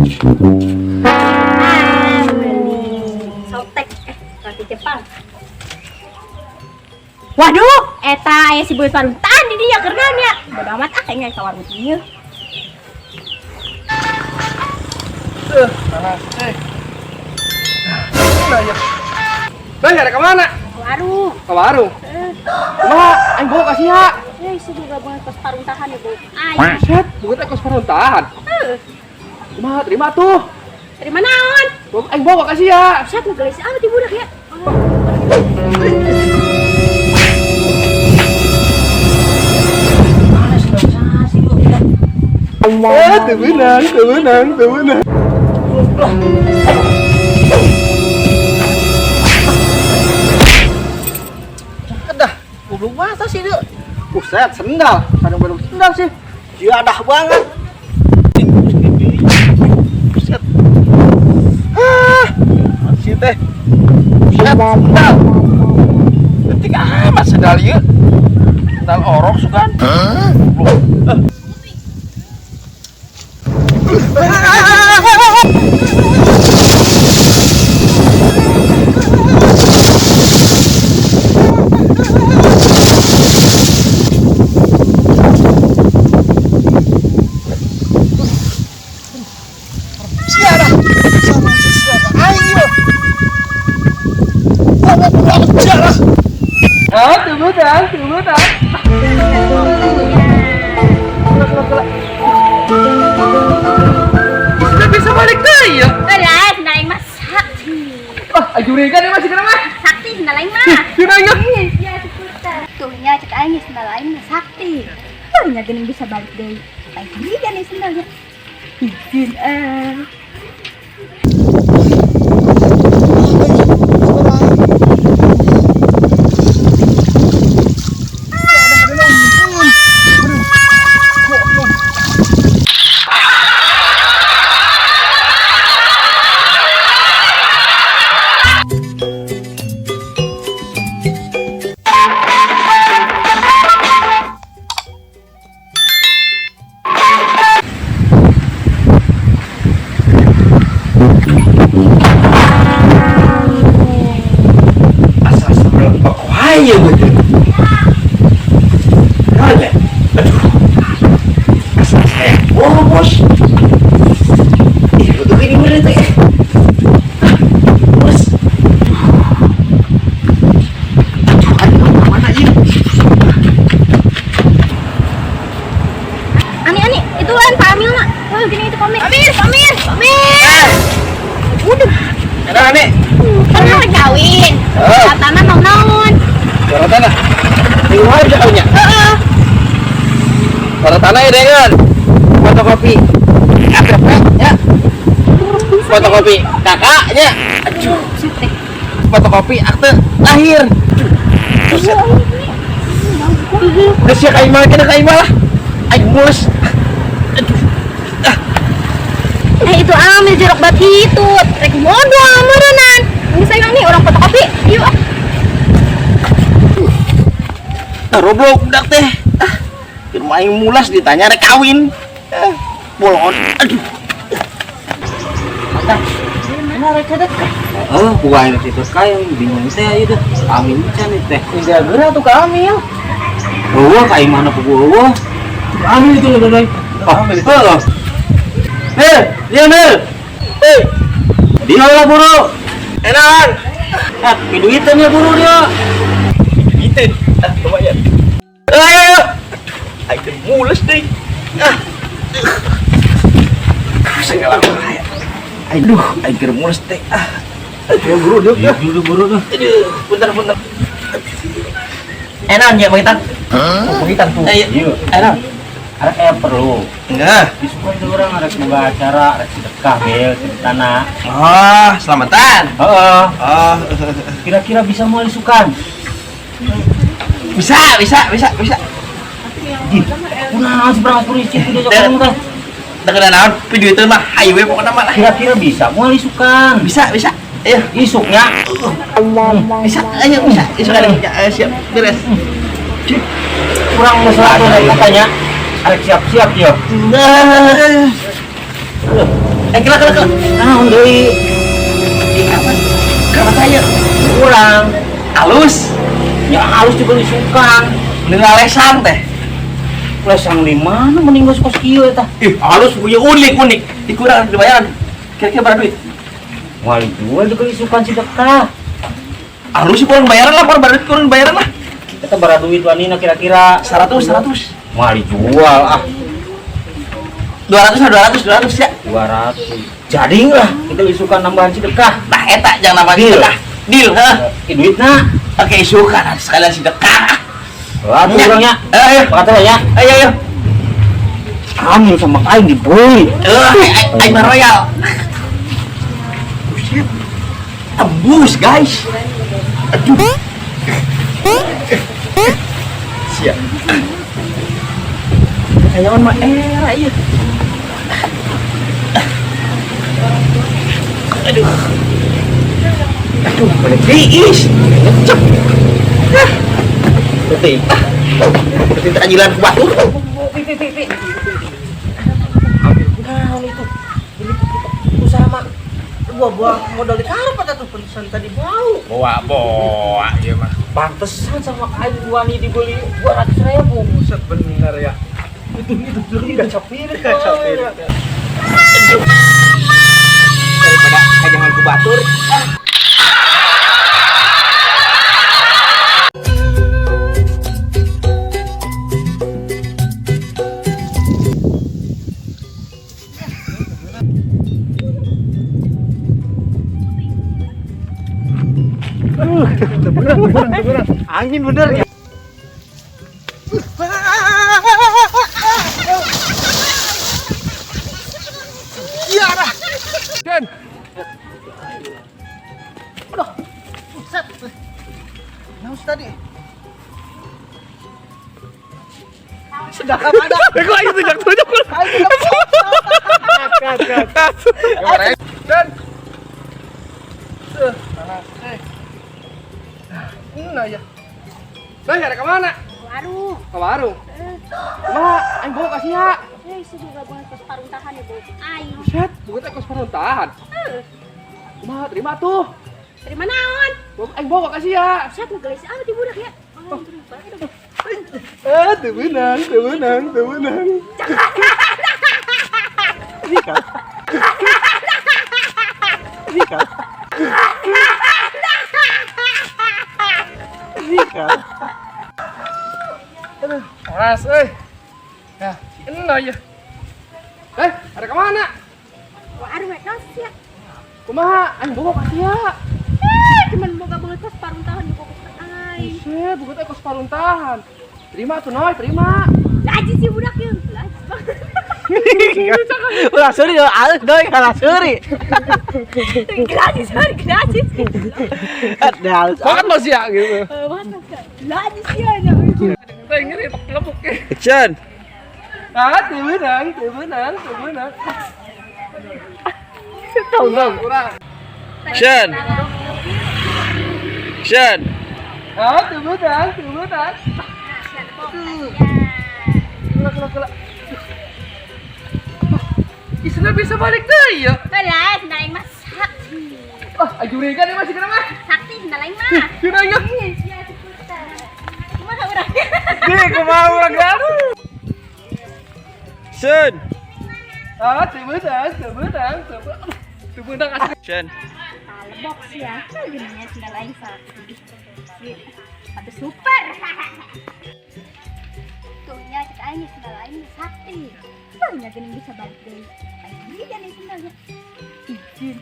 Ah, beli sotek roti Jepang. Waduh, eta aya si boy paruntan di dia kernan ya. Bodo amat ah kayaknya ka warung ieu. Panas. Mana ya? Bang, ada ke mana? Ke warung. Ke warung. Kumaha? Aing bawa ka sia. Si boga banget kos paruntahan ya, Bu. Aing. Buset, bukan teh kos paruntahan. Kumaha terima tuh. Terima naon? Aing bawa ka sia. Buset, ngegelis amat di budak ya. Teu beunang, teu beunang, teu beunang. Kedah, goblok masa sih dia. Buset, sendal. Kadang-kadang sendal sih. Jiadah banget. Buset. Ah, masih teh. Buset, sendal. Detik amat sendal ieu. Sendal orok sukan. Goblok. Siara. Sama siapa? Ayo. Bawa pulang siara. Ah, teu beunang, teu beunang. Sudah bisa balik deh ya. Alah, sendal aing mah sakti. Ah, curiga nih masih kenapa? Sakti sendal aing mah. Curiga. Iya, cepetan. Tuh nya cek aing sendal aing mah sakti. Oh, nya geuning bisa balik deui. Aing curiga nih sendalnya. Izin ah. Asal sebelum ayo betul. Ada. Aduh. Asal saya bos. Ih, betul ini mana teh? Bos. Aduh, aduh, mana ini? Ani, Ani, itu kan Pak Amil nak. Oh, gini itu Pak Amil. Amil, Amil, Amil. Udah. Ada nih. Kan mau kawin. Katana mau naon? Suara tanah. Di rumah bisa kawinnya. Heeh. Suara tanah ya dengan fotokopi. AKP ya. Fotokopi kakaknya. Aduh. Fotokopi akte lahir. Buset. Udah siap kayak mana kena kayak malah. Aing mulus. Aduh. Ah. Itu Amil jeruk batu itu. Rek bodoh amurunan. Ini saya nih orang fotokopi. Yuk. Nah, roblok budak teh. Ah, keur aing mulas ditanya rek kawin. Bolon. Aduh. Mata. Mana rek sedekah? Oh, bukan rek sedekah yang bingung teh ieu teh. Amil can teh. Enggak geura tuh ka Amil. Eueuh ka imahna puguh eueuh. Amil itu lho, Doi. Oh, heuh. Mil, dia Mil. Eh, Dia lah buru. enakan. Ah, piduiteun ya buru dia. Duitin. Ah, lumayan. Ayo, ayo. Aing teh mules deui. Ah. Segala bahaya. Aduh, aing keur mules teh. Ah. Aduh, buru dia. Iya, buru buru tuh. Aduh, bentar bentar. Enak ya, Bang Itan? Oh, Bang Itan tuh. Iya. Enak. Arek kayak perlu. Enggak. Disukai tuh orang arek boga acara, arek sedekah Mil, ceritana. Oh, selamatan. Heeh. Oh, Kira-kira bisa mau isukan. bisa, bisa, bisa, bisa. Ih, kunaon sih berangkat polisi itu diajak ngomong teh. Dengeran naon video itu mah highway pokoknya mah lah. Kira-kira bisa mau isukan. Bisa, bisa. Ayo, Isuknya bisa, ayo bisa. Isuk ada, siap, beres. kurang masalah tuh katanya. Arek siap-siap ya. Nah. Eh, kela kela kela. Naon deui? Di kapan? Kapan saya? Kurang. Halus. Ya halus juga disukan. Mending lesang teh. Lesang di mana mending geus kos kieu eta. Ih, halus punya unik unik. Dikurang dibayaran. Kira-kira berapa duit? Moal dijual juga isukan si Dekah. Halus sih kurang bayaran lah, kurang duit, kurang bayaran lah. Eta bara duit wanina kira-kira 100, 100. Moal dijual ah. 200 lah, 200, 200 ya. 200. Jadi lah kita isukan nambahan si Dekah. Nah, eta jangan nambah Deal. sedekah. Deal, heh. Eh, duitna. Oke, isukan sekalian sedekah. Wah, tuh orangnya. Ayo, Makasih ya. ayo, ayo. Ambil sama aing dibeli. Eh, aing mah royal. Buset. Tembus, guys. Aduh. Siap. Kayaknya mah era iya. Aduh. Aduh, boleh diis. Ngecep. Hah. Putih. Putih ajilan ku batu. Pi pi pi pi. Ambil naon itu. Ini usaha mah buah-buah modal di karep atuh tuh pesan tadi bau. Bawa-bawa ieu mah. Pantesan sama aing wani dibeli 200.000. Buset bener ya. Itu Kaca piring, kaca piring. Daripada kajangan ku batur. Angin bener ya. Den. Aduh, buset. Naus tadi. Sedekah mana? Kok aing tunjuk-tunjuk. Kat, kat. Den. Panas. Nah ya. Nah, ada kemana? Warung. Ke warung. Kumaha, aing bawa kasih ya. Eh, isi juga banget kos paruntahan ya, bau aing. Buset, bukan teh kos paruntahan. Kumaha, terima tuh. Terima naon? Aing bawa kasih ya. Buset, ngegelis amat di budak ya. Oh, terima banget. Eh, teu beunang, teu beunang, teu beunang. Rika. Rika. Rika. Aduh, panas euy. Ya, si Eno ya. Eh, ada kemana? Warung rek naon sih ya? Kumaha, aing bawa kasih ya. Eh, cuman boga banget kos paruntahan di bau aing. Buset, bukan teh kos paruntahan. Terima tuh, Noy, terima. Lajis sih budak ya. Lajis banget. Ulah seuri alus doi kalah seuri. Gratis, sorry, gratis. Ada halus. Banget lo sih ya gitu. Eh, banget lajis ya. Teh ngeri tok lepuk. Action. Ah, teu beunang, teu beunang, teu beunang. Tahu kurang. Action. Action. Ah, teu beunang, teu beunang. Kela kela kela. Isna bisa balik deh ya. Belas, sendal aing mah sakti. Ah, ajurigan ya masih kena mah. Sakti sendal aing mah. Kena ingat. Iya, cepetan. Kumaha urang? Dih, kumaha urang gaduh. Action. Ah, teu beunang, teu beunang, teu beunang. Teu beunang asli. Action. Palebok sih ya. Gini sendal aing sakti. Sepatu super. Tuh nya cek aing sendal aing sakti. Tuh nya geuning bisa balik deui. Aing beli nih sendalnya. Izin.